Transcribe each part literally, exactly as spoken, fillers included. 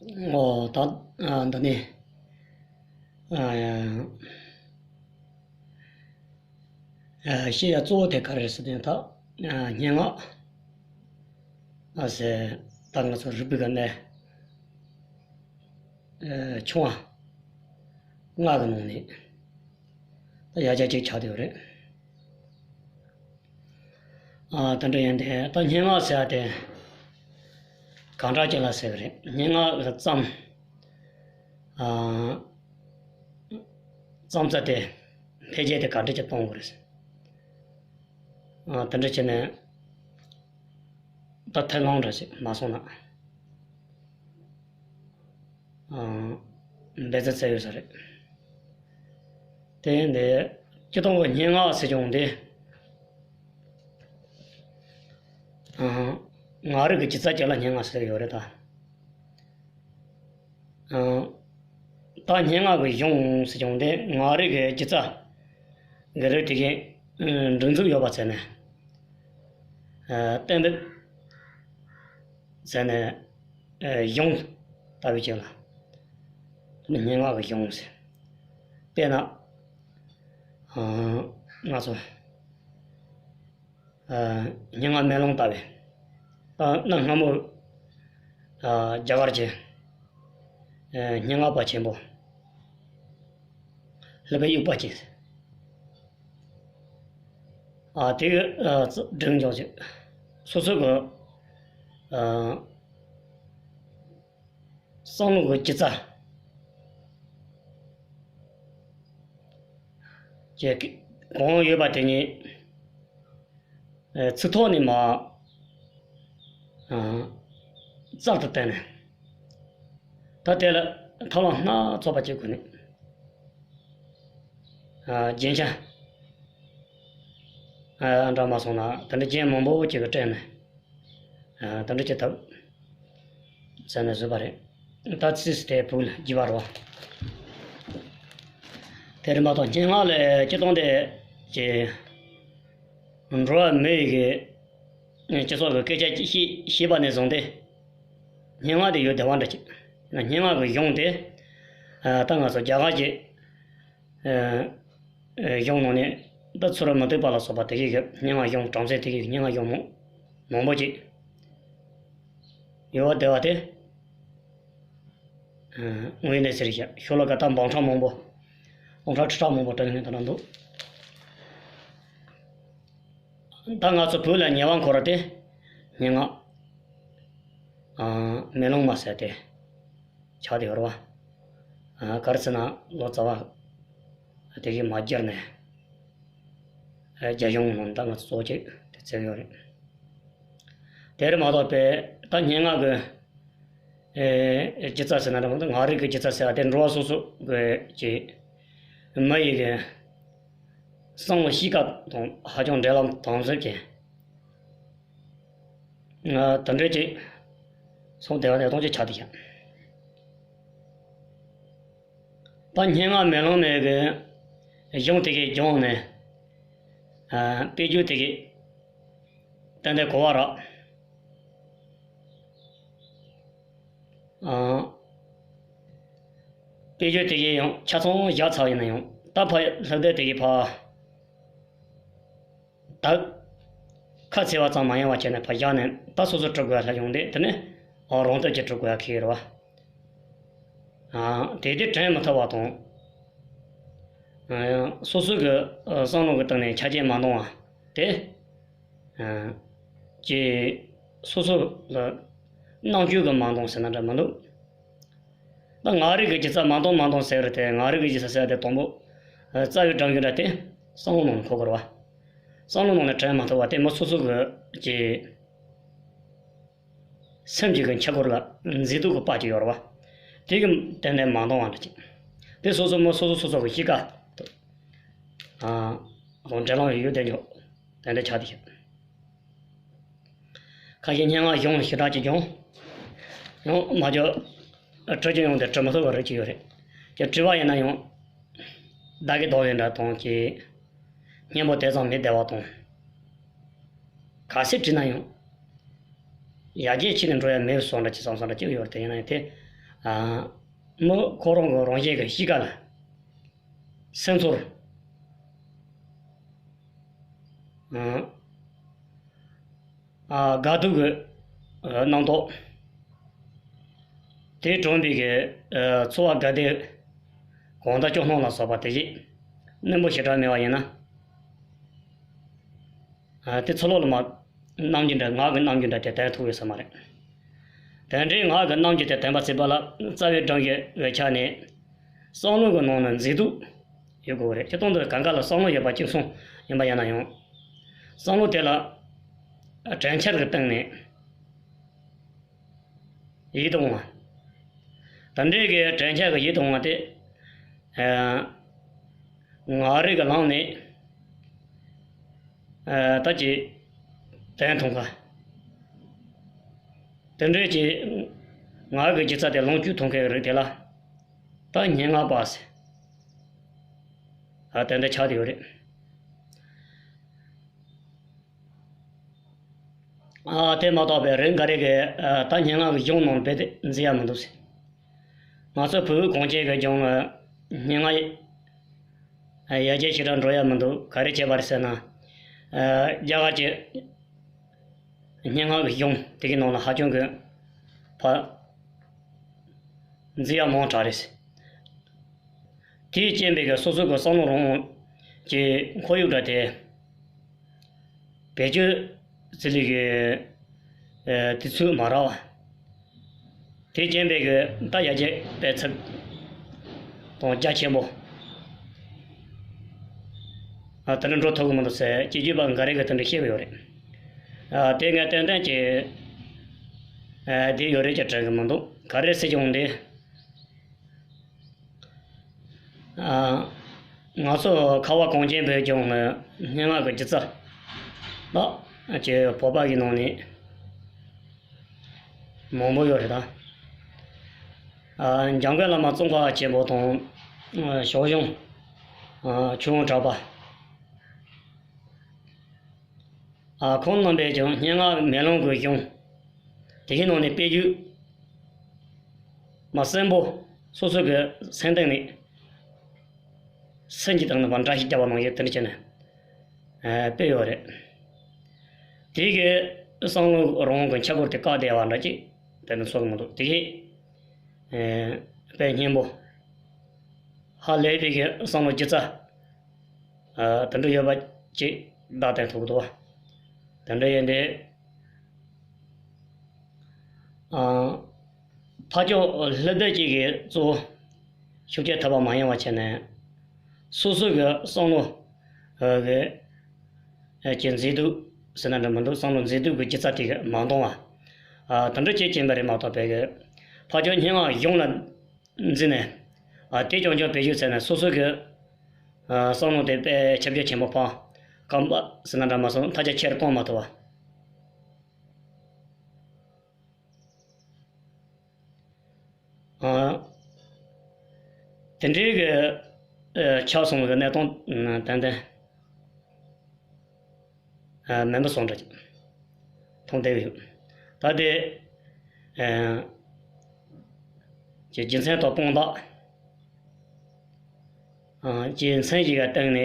ཨོ་ད་ཨ་འདི་ནི་ཨ་ཨ་བཤད་ཡ་གཙོ་བོ་དེ་ག་རེ་རེད་ཟེར་དུས་ད་ཨ་སྙན་ངག་ཨ་ཟེར་ད་ང་ཚོ་རིག་པའི་སྒང་ནས་ཨ་ཆུང་བ་སྔགས་ཀྱི་ནང་ནས་ད་ཡ་གྱལ་ཅིག་ཆགས་བསྡད་ཡོད་རེད། ཨ་དེ་འདྲ་ཡིན་ཏེ་ད་སྙན་ངག་ཟེར་ཡ་དེ་གང་འདྲ་ཅིག་ལ་ཟེར་གི་རེད། སྙན་ངག་གི་རྩོམ་ཨ་རྩོམ་རྩལ་དེ་འཕེལ་རྒྱས་དེ་ག་འདྲ་ཅིག་གཏོང་དགོས་རེད་ཟེར། ཨ་དེ་འདྲ་བྱས་ནས་ད་ཐད་ལོང་འདྲ་ཞིག་མ་སོང་ན། ཨ་འབད་རྩོལ་བྱས་ཡོད་ས་རེད། དེ་ཡིན་དེ་སྤྱིར་བཏང་གི་སྙན་ངག་ཟེར་ཀྱང་དེ་ཨ་ངག་རིག་གི་སྒྱུ་རྩལ་ཅིག་ལ་སྙན་ངག་ཟེར་གྱི་ཡོད་རེད་ད། ཨ་ད་སྙན་ངག་གི་གཞུང་ཟེར་ཀྱང་དེ་ངག་རིག་གི་སྒྱུ་རྩལ་གྱི་རིགས་དེ་གའི་ཨ་སྒྲིག་འཛུགས་ཡོད་པ་བྱས་ནས་ཨ་གཏན་འབེབས་བྱས་ནས་ཨ་གཞུང་ལྟ་བུ་ཅིག་ལ་དེ་ནི་སྙན་ངག་གི་གཞུང་ཟེར། དཔེར་ན་ཨ་ང་ཚོ་ཨ་སྙན་ངག་མེ་ལོང་ལྟ་བུའི། ད་གནའ་སྔ་མོ་ཨ་རྒྱ་གར་གྱི་ཨ་སྙན་ངག་པ་ཆེན་པོ་ལྷོད་པའི་དབྱུག་པ་ཅན། ཨ་དེ་གི་ཨ་སྒྲིག་འཇོག་བྱེད། སོ་སོ་གི་ཨ་བསམ་བློ་གི་སྒྱུ་རྩལ་གྱི་གོང་ཡོད་པ་དེ་ཉིད་ཨ་ཚིག་ཐོག་ནས་མར་ཨ་རྩལ་དུ་བཏོན་ནས། ད་དེ་ལ་ཐབས་ལམ་སྣ་ཚོགས་པ་ཅིག་དགོས་ནས། ཨ་རྒྱན་ཆ་ཨ་འདྲ་མ་སོང་ན་དེ་འདྲ་རྒྱན་མང་པོ་ཅིག་གི་སྤྲས་ནས་ཨ་དེ་འདྲ་བྱེད་ཐབས་བྱས་ནས་བཟོས་པ་རེད། ད་ཚིགས་སུ་དེ་བུག་ལ་རྒྱུ་བ་རོ། དེ་རེད་མ་གཏོགས་སྙན་ངག་ལ་སྤྱིར་བཏང་དེ་ཀྱི་འགྲོ་བ་མི་ཡི་གི་སྤྱི་ཚོགས་ཀྱི་སྐད་ཆ་ཅིག་བཤད་བཤད་པ་ནས་བཟུང་སྟེ། སྙན་ངག་དེ་ཡོད་བདེ་བ་འདྲ་ཅིག་སྙན་ངག་གི་གཞུང་དེ་ཨ་ད་ང་ཚོ་རྒྱ་གར་གྱི་ཨ་ཨ་གཞུང་ནང་ནས་ད་ཚུ་རོལ་མུ་ཏིག་པ་ལ་སོགས་པ་དེ་གའི་གི་སྙན་ངག་གཞུང་གྲངས་ཚད་དེ་གའི་གི་སྙན་ངག་གཞུང་མང་མང་པོ་ཅིག་ཡོད་བདེ་བ་དེ། ཨ་དངོས་གནས་ཟེར་བཞག་ཤོ་ལོ་ཀ་ད་འབུམ་ཕྲག་མང་པོ། འབུམ་ཕྲག་ཁྲི་ཕྲག་མང་པོ་བྲིས་ནས་དེ་འདྲ་འདུག་ད་ང་ཚོ་བོད་ལ་ཉེ་བར་འཁོར་བ་དེ་སྙན་ངག་ཨ་མེ་ལོང་མ་ཟེར་དེ་ཆགས་བསྡད་ཡོད་རེད་བ། ཨ་ག་རེ་ཟེར་ན་ལོ་ཙཱ་བ་དེ་གིས་མར་བསྒྱུར་ནས་ཨ་རྒྱ་གཞུང་ནང་ད་ང་ཚོ་གཙོ་བོ་གཅིག་དེ་བརྩི་གི་ཡོད་རེད། དེར་མ་གཏོགས་པའི་ད་སྙན་ངག་གི་ཨེ་སྒྱུ་རྩལ་ཟེར་ན་འདྲ་མོ་འདུག་ངག་རིག་གི་སྒྱུ་རྩལ་ཟེར་བ་དེ་འགྲོ་བ་སོ་སོ་གི་ཀྱི་མི་ཡི་གི་བསམ་བློ་གཤིས་ཀ་དང་ཧ་ཅང་འབྲེལ་ལམ་དམ་ཟབ་ཀྱི་ང་དེ་འདྲ་ཅིག་སོང་དེ་བ་ནས་གཏོང་ཅིག་ཆགས་བསྡད་ཤག་ད་སྙན་ངག་མེ་ལོང་མའི་གི་གཞུང་དེ་གའི་སྦྱངས་ནས་ཨ་དཔེ་རྒྱུན་དེ་གའི་ཏན་ཏན་གོ་བ་རག་ཨ་དཔེ་རྒྱུན་དེ་གའི་ཡང་ཆ་ཚང་བཞག་ཚར་ཡིན་ན་ཡང་ད་ཕ་ལྷག་བསྡད་དེ་གའི་ཕ། ད་ཁ་འཚེར་བ་ཙམ་མ་ཡིན་པ་བྱས་ནས་ཕར་བཞག་ནས་ད་སོ་སོ་སྒྲུབ་དགོས་ཡ་ལྷག་ཡོང་དུས་དེ་ནི་ཨོ་རང་སྟོབས་ཀྱིས་སྒྲུབ་དགོས་ཡ་ཁེལ་རེད་བ། ཨ་དེ་དེ་དྲན་མི་ཐུབ་པ་དང་། ཨ་སོ་སོ་གི་ཨ་བསམ་བློ་གི་སྟེང་ནས་ཆ་རྐྱེན་མ་འདང་བ་དེ། ཨ་ཀྱི་སོ་སོ་ལ་རྣམ་དཔྱོད་ཀྱི་མ་འདང་ཟེར་ན་འདྲ་མི་འདུག་ད་ངག་རིག་གི་སྒྱུ་རྩལ་མ་འདང་མ་འདང་ཟེར་རེད་དེ། ངག་རིག་གི་སྒྱུ་རྩལ་ཟེར་དེ་དང་པོ་རྩ་བའི་སྒྲ་འཇུག་འདྲ་དེ་བསམ་བློ་ནང་འཁོར་དགོས་རེད་བ། བསམ་བློ་ནང་ནས་དྲན་མ་ཐུབ་པ་དེ་མི་སོ་སོ་གི་ཀྱི་སེམས་ཀྱི་གི་འཆར་སྒོ་ལ་མཛེས་སྡུག་གི་པར་ཅིག་ཡོད་རེད་བ། དེ་གི་ཏན་ཏན་མ་འདང་བ་འདྲ་ཅིག་དེ་སོ་སོ་མི་སོ་སོ་སོ་སོ་གི་གཤིས་ཀ་དང་འབྲེལ་ལམ་ཡོད་དེ་འཇོག་དེ་འདྲ་ཆགས་བསྡད་ཤག་ཁ་ཤས་སྙན་ངག་གཞུང་ཞེ་དྲག་ཅིག་སྦྱངས། ཡང་མ་འཇོག་བྲི་རྒྱུ་ཡོང་དེ་བྲི་མ་ཐུབ་པ་རེ་ཅིག་ཡོད་རེད། ཀྱང་བྲིས་པ་ཡིན་ན་ཡང་བདག་གི་རྡོག་ཡིན་འདྲ་དང་ཀྱི་སྙན་པོ་དེ་ཙམ་མི་བདེ་བ་དང་། ག་ཚད་བྲིས་ན་ཡང་ཡར་རྒྱས་ཕྱིན་ནས་འགྲོ་ཡ་མེད་བཟོ་འདྲ་ཅིག་བསམ་བསམ་འདྲ་ཅིག་ཡོད་རེད། དེ་ཡིན་ན་ཡང་དེ་ ཨ། མི་ཁོ་རང་གི་རང་བཞིན་གྱི་གཤིས་ཀ་ལ་སེམས་ཚོར། ཨ། ཨ། དགའ་སྡུག་གི་ཨ་རྣམ་རྟོག་དེས་དྲངས་པའི་གི་ཨ་ཚོར་བ་དགའ་བདེ་གང་དག་སྐྱོ་སྣང་ལ་སོགས་པ་དེ་བཞིན་རྣོན་པོ་ཞེ་དྲག་མེད་པ་ཡིན་ན། ཨ། དེ་ཚུར་ལོག་ལ་མ་རྣམ་འགྱུར་འདྲ་ངག་གི་རྣམ་འགྱུར་འདྲ་དེ་དོན་ཐུབ་ཡོད་ས་མ་རེད། དེ་འདྲའི་ངག་གི་རྣམ་འགྱུར་དེ་དོན་པ་ཚིག་པ་ལ་རྩ་བའི་སྒྲ་གི་འོད་ཆགས་ནས། བསམ་བློ་གི་ནང་ན་མཛེས་སྡུག་ཡོད་དགོས་རེད། སྤྱིར་བཏང་དུ་གང་ག་ལ་བསམ་བློ་ཡོད་པ་གཅིག་མཚུངས་ཡིན་པ་ཡིན་ན་ཡང་། བསམ་བློ་དེ་ལ་དྲན་འཆར་གྱི་སྟེང་ནས་ཡིད་དུ་འོང་བ། དེ་འདྲའི་གི་དྲན་འཆར་གྱི་ཡིད་དུ་འོང་བ་དེ། ཨ། ངག་རིག་གི་ལམ་ནས། ཨ། ད་ཅི་དོན་མཐོང་ག་དེ་འདྲའི་ཅི་ངག་གི་སྒྱུ་རྩལ་དེ་ལོངས་སྤྱོད་མཐོང་མཁན་གྱི་རིགས་དེ་ལ་ད་སྙན་ངག་པ་ཟེར། ཨ། དེ་འདྲ་ཆགས་བསྡད་ཡོད་རེད། ཨ། དེ་མ་གཏོགས་པའི་རིགས་འགའ་རེ་གིས་ཨ་ད་སྙན་ངག་གི་གཞུང་ནང་རྦད་དེ་མཛེས་ཡ་མི་འདུག་ཟེར། ང་ཚོ་བོད་གངས་ཅན་གྱི་ལྗོངས་ལ་སྙན་ངག་ཡར་རྒྱས་ཞེ་དྲག་འགྲོ་ཡ་མི་འདུག་ག་རེ་བྱས་པ་རེད་ཟེར་ན། ཨ། རྒྱ་གར་གྱི་སྙན་ངག་གི་གཞུང་དེ་གའི་ནང་ལ་ཧ་ཅང་གི་ཕར་མཛེས་ཡ་མང་དྲགས་རེད། དེའི་རྐྱེན་པས་ཀྱི་སོ་སོ་གི་བསམ་བློ་རང་གི་ཁོར་ཡུག་འདྲ་དེ་བེད་སྤྱོད་བྱེད་ལུགས་ཀྱི་ཨ་དུས་ཚོད་མ་རག་པ། དེའི་རྐྱེན་པས་ཀྱི་ད་ཡར་རྒྱས་སྤེལ་ཚུལ་དང་རྒྱ་ཆེན་པོ། ཨ། དེ་འདྲ་འགྲོ་ཐུབ་ཀྱི་མི་འདུག་ཟེར་སྤྱི་རྒྱུད་པ་འགའ་རེ་གིས་དེ་འདྲ་བཤད་ཀྱི་ཡོད་རེད། ཨ། དེ་ངས་ཏན་ཏན་གྱིས་ཨ་བསྡད་ཡོད་རེད་ཅེས་དྲན་གྱི་མི་འདུག་ག་རེ་ཟེར་ཀྱང་འདི། ཨ། ང་ཚོ་ཁ་བ་གངས་ཅན་བོད་ལྗོངས་ཀྱི་སྙན་ངག་གི་སྒྱུ་རྩལ་ལ་ཅིག་བོད་པ་གི་ནང་ནས་མང་པོ་ཡོད་རེད་ད། ཨ། འཇམ་མགོན་བླ་མ་ཙོང་ཁ་པ་ཆེན་པོ་དང་། ཨ། ཞོགས་ཞུང་། ཨ། ཆོས་དབང་གྲགས་པ། ཨ། ཁོང་རྣམ་པས་ཀྱང་སྙན་ངག་མེ་ལོང་གི་གཞུང་དེ་གའི་ནང་ནས་དཔེ་བརྗོད་མ་གསོན་པོ་སོ་སོ་གི་སེམས་གཏིང་ནས་སེམས་ཀྱི་སྟེང་ནས་མར་འདྲ་ཞིག་བརྒྱབ་པ་ནང་བཞིན་དེ་འདྲ་བྱས་ནས་ཨ་དཔེ་ཡོད་རེད། དེ་གི་བསམ་བློ་རང་གི་འཆར་སྒོ་དེ་བཀག་བསྡད་པ་འདྲ་ཅིག་དེ་འདྲ་ཚོར་གི་མི་འདུག་དེ་གི་ཨ་དཔེ་སྙན་པོ། ཧ་ལས་པའི་གི་བསམ་བློ་སྒྱུ་རྩལ། ཨ། དེ་འདྲ་ཡོད་པ་ཅིག་བདག་བསྟན་ཐུབ་ཀྱི་འདུག་བ། དེ་འདྲ་ཡིན་དུས། ཨ། ཕར་ཕྱོགས་སློབ་དེབ་ཅིག་གིས་གཙོ་བོ་ཤུགས་རྐྱེན་ཐེབས་པ་མ་ཡིན་པ་བྱས་ནས། སོ་སོ་གི་བསམ་བློ་ཨ་གི་ཨ་ཀྱི་མཛེས་སྡུག་ཟེར་ན་འདྲ་མི་འདུག་བསམ་བློ་མཛེས་སྡུག་གི་སྒྱུ་རྩལ་དེ་གིས་མ་འདང་བ། ཨ། དེ་འདྲ་ཅིག་བྱས་པ་རེད་མ་གཏོགས་པའི་གི་ཕར་ཕྱོགས་སྙན་ངག་གཞུང་ལ་འཛིན་ནས། ཨ། དེ་རྐྱང་རྐྱང་བེད་སྤྱོད་བྱས་ནས་སོ་སོ་གི་ཨ་བསམ་བློ་དེ་དཔེ་ཁྱབ་རྒྱ་ཆེན་པོ་འཕར། སྐམ་པ་ཟེར་ན་འདྲ་མ་སོང་མཐའ་རྒྱ་ཆེར་གཏོང་མ་ཐུབ་པ། ཨ། དེ་འདྲའི་གི་ཨ་ཆགས་སོང་བའི་གནས་སྟངས་ཏན་ཏན། ཨ། མེད་པ་བཟོ་འདྲ་ཅིག་མཐོང་བསྡད་ཡོད། ད་དེ་ཨ་ཀྱི་རྒྱུ་མཚན་དང་དཔང་རྟགས། ཨ། རྒྱུ་མཚན་ཞིག་གི་སྟེང་ནས་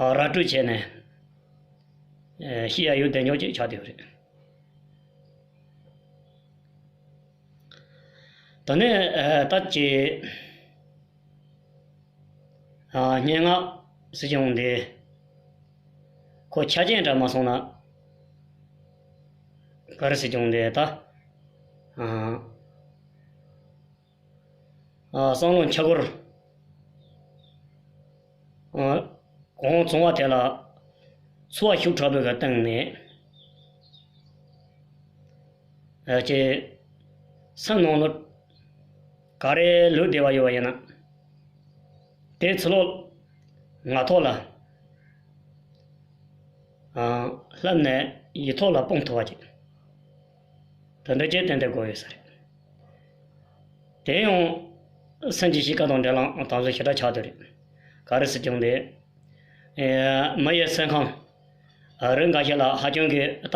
ཨ་ར་སྤྲོད་བྱས་ནས་ཨ་བཤད་ཡ་ཡོད་དེ་ཉོག་ཅིག་ཆགས་བསྡད་ཡོད་རེད། ད་ནི་ཨ་ད་ཀྱི་ཨ་སྙན་ངག་ཟེར་ཀྱང་འདི་ཁོ་ཆ་རྐྱེན་འདྲ་མ་སོང་ན་ག་རེ་ཟེར་ཀྱང་འདི་ད་ཨ་ཨ་བསམ་བློ་འཆར་སྒོར་ཨ་གང་བྱུང་བ་དེ་ལ་ཚོར་བ་ཤུགས་དྲག་པོའི་གི་སྟེང་ནས། ཨ་ཀྱི་སེམས་ནང་ལ་ག་རེ་ལུས་བསྡད་པ་ཡོད་པ་ཡིན་ན། དེ་ཚུར་ལོག་ངག་ཐོག་ལ་ཨ་ལྷབ་ནས་ཡིག་ཐོག་ལ་སྤུངས་ཐུབ་པ་ཅིག་དེ་འདྲ་ཅིག་ཏན་ཏན་དགོས་ཡོད་ས་རེད། དེ་ཡང་སེམས་ཀྱི་གཤིས་ཀ་དང་འབྲེལ་ལམ་དམ་ཟབ་ཞེ་དྲག་ཆགས་བསྡད་རེད། ག་རེ་ཟེར་ཀྱང་དེ། ཨེ་མི་ཡི་སེམས་ཁམས་རིགས་འགའ་ཞིག་ལ་ཧ་ཅང་གི་ད་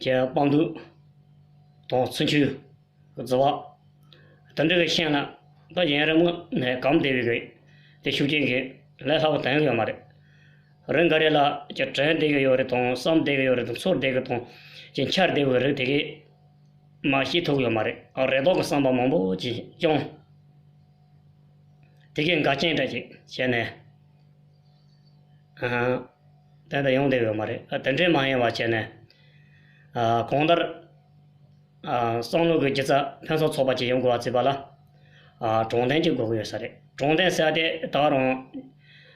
ཀྱི་དཔལ་མདོག་དང་ཚུལ་འཆོས་བརྫི་བ། དེ་འདྲ་གི་ཤིང་ལ་ད་ཡུན་རིང་མོ་ནས་གམ་བསྡད་པའི་གི་དེ་ཤུགས་རྐྱེན་གྱིས་ལས་སླ་པོ་དོན་གི་ཡོད་མ་རེད། རི་འགའ་རེ་ལ་ཅིག་དྲན་བསྡད་གི་ཡོད་རེད་དང་བསམ་བསྡད་གི་ཡོད་རེད་དང་ཚོར་བསྡད་གི་དང་ཅིག་འཆར་བསྡད་པའི་རིགས་དེ་གས་མར་ཤེས་ཐུབ་ཡོད་མ་རེད། ཨ་རེ་དོགས་ཀྱི་བསམ་པ་མང་པོ་ཅིག་བྱུང་། དེ་གས་འགལ་རྐྱེན་འདྲ་ཅིག་བྱས་ནས། ཨ། ད་ལྟ་ཡོང་བསྡད་ཡོད་མ་རེད། ཨ། དེ་འདྲའི་མ་ཡིན་པ་བྱས་ནས། ཨ། གང་ལྟར། ཨ། བསམ་བློ་གི་སྒྱུ་རྩལ་ཕུན་སུམ་ཚོགས་པ་ཅིག་ཡོང་དགོས་པ་བརྩིས་པ་ལ། ཨ། དྲང་བདེན་ཅིག་དགོས་ཀྱི་ཡོད་ས་རེད། དྲང་བདེན་ཟེར་ཏེ་ད་རུང་།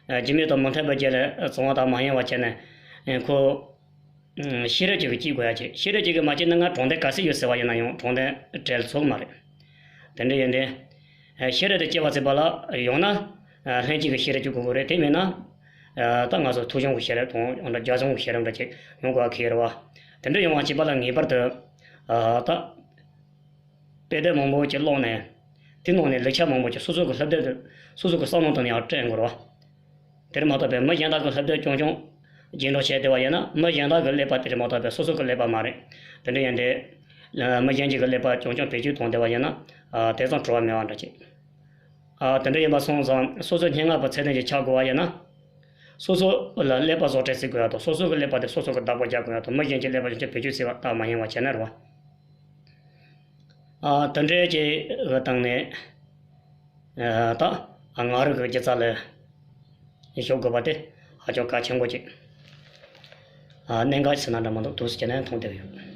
ཨ། རྒྱུ་མེད་དང་མི་མཐུན་པའི་རྒྱུ་ལས་བྱུང་བ་དག་མ་ཡིན་པ་བྱས་ནས། ཨ། ཁོ། ཨ། ཤེས་རབ་ཅིག་གིས་སྐྱེ་དགོས་ཡ་ཅིག་ཤེས་རབ་ཅིག་གིས་མ་སྐྱེས་ན་ང་དྲང་བདེན་ག་ཚོད་ཡོད་ཟེར་བ་ཡིན་ན་ཡང་དྲང་བདེན་འབྲེལ་ཚུགས་མ་རེད། དེ་འདྲ་ཡིན་དུས། ཨ། ཤེས་རབ་དེ་སྐྱེ་བ་བརྩིས་པ་ལ་ཡང་ན། ཨ། ལྷན་སྐྱེས་ཀྱི་ཤེས་རབ་ཅིག་དགོས་ཀྱི་རེད། དེ་མིན་ན། ཨ། ད་ང་ཚོ་ཐོས་བྱུང་གི་ཤེས་རབ་དང་ཡང་ན་རྒྱབ་བྱུང་གི་ཤེས་རབ་འདྲ་ཅིག་ཡོང་དགོས་ཀྱི་རེད་བ། དེ་འདྲ་ཡོང་བ་བྱེད་པ་ལ་ངེས་པར་དུ། ཨ། ད། དཔེ་དེབ་མང་པོ་ཅིག་ཀློག་ནས། དེ་ནང་ནས་ལེགས་ཆ་མང་པོ་ཅིག་སོ་སོ་གི་སློབ་དེབ་དེ་སོ་སོ་གི་བསམ་བློ་བཏང་ནས་ཡར་སྤྲད་དགོས་རེད་བ། དེར་མ་གཏོགས་པའི་མི་གཞན་དག་གི་སློབ་དེབ་རྐྱང་རྐྱང་རྗེས་འགྲོ་བྱས་བསྡད་པ་ཡིན་ན་མི་གཞན་དག་གི་ཀླད་པ་དེར་མ་གཏོགས་པའི་སོ་སོ་གི་ཀླད་པ་མ་རེད། དེ་འདྲ་ཡིན་དུས། མི་གཞན་གཅིག་གི་ཀླད་པ་རྐྱང་རྐྱང་བེད་སྤྱོད་བཏང་བསྡད་པ་ཡིན་ན། ཨ། དེ་ཙམ་བྲོ་བ་མེད་པ་འདྲ་ཅིག་ཨ། དེ་འདྲ་ཡིན་པ་སོང་ཙང་སོ་སོའི་སྙན་ངག་པ་ཚད་ལྡན་ཅིག་ཆགས་དགོས་པ་ཡིན་ན། སོ་སོ་ལ་ཀླད་པ་བཟོ་སྐྲུན་བྱེད་དགོས་ཡ་དང་སོ་སོ་གི་ཀླད་པ་དེ་སོ་སོ་གི་བདག་པོ་རྒྱག་དགོས་ཡ་དང་མི་གཞན་གྱི་ཀླད་པ་ཡོངས་ཀྱི་བེད་སྤྱོད་བྱེད་པ་ལྟ་མ་ཡིན་པ་བྱས་ན་རེད་བ། ཨ། དེ་འདྲའི་ཅིག་གི་སྟེང་ནས། ཨ། ད། ཨ། ང་རང་གི་སྒྱུ་རྩལ་ལ་ཞུགས་དགོས་པ་དེ་ཧ་ཅང་གལ་ཆེན་པོ་ཅིག་ཨ། གནད་འགག་ཟེར་ན་འདྲ་མ་འདུག་འདུག་སེ་བྱས་ནས་མཐོང་བསྡད་ཡོད།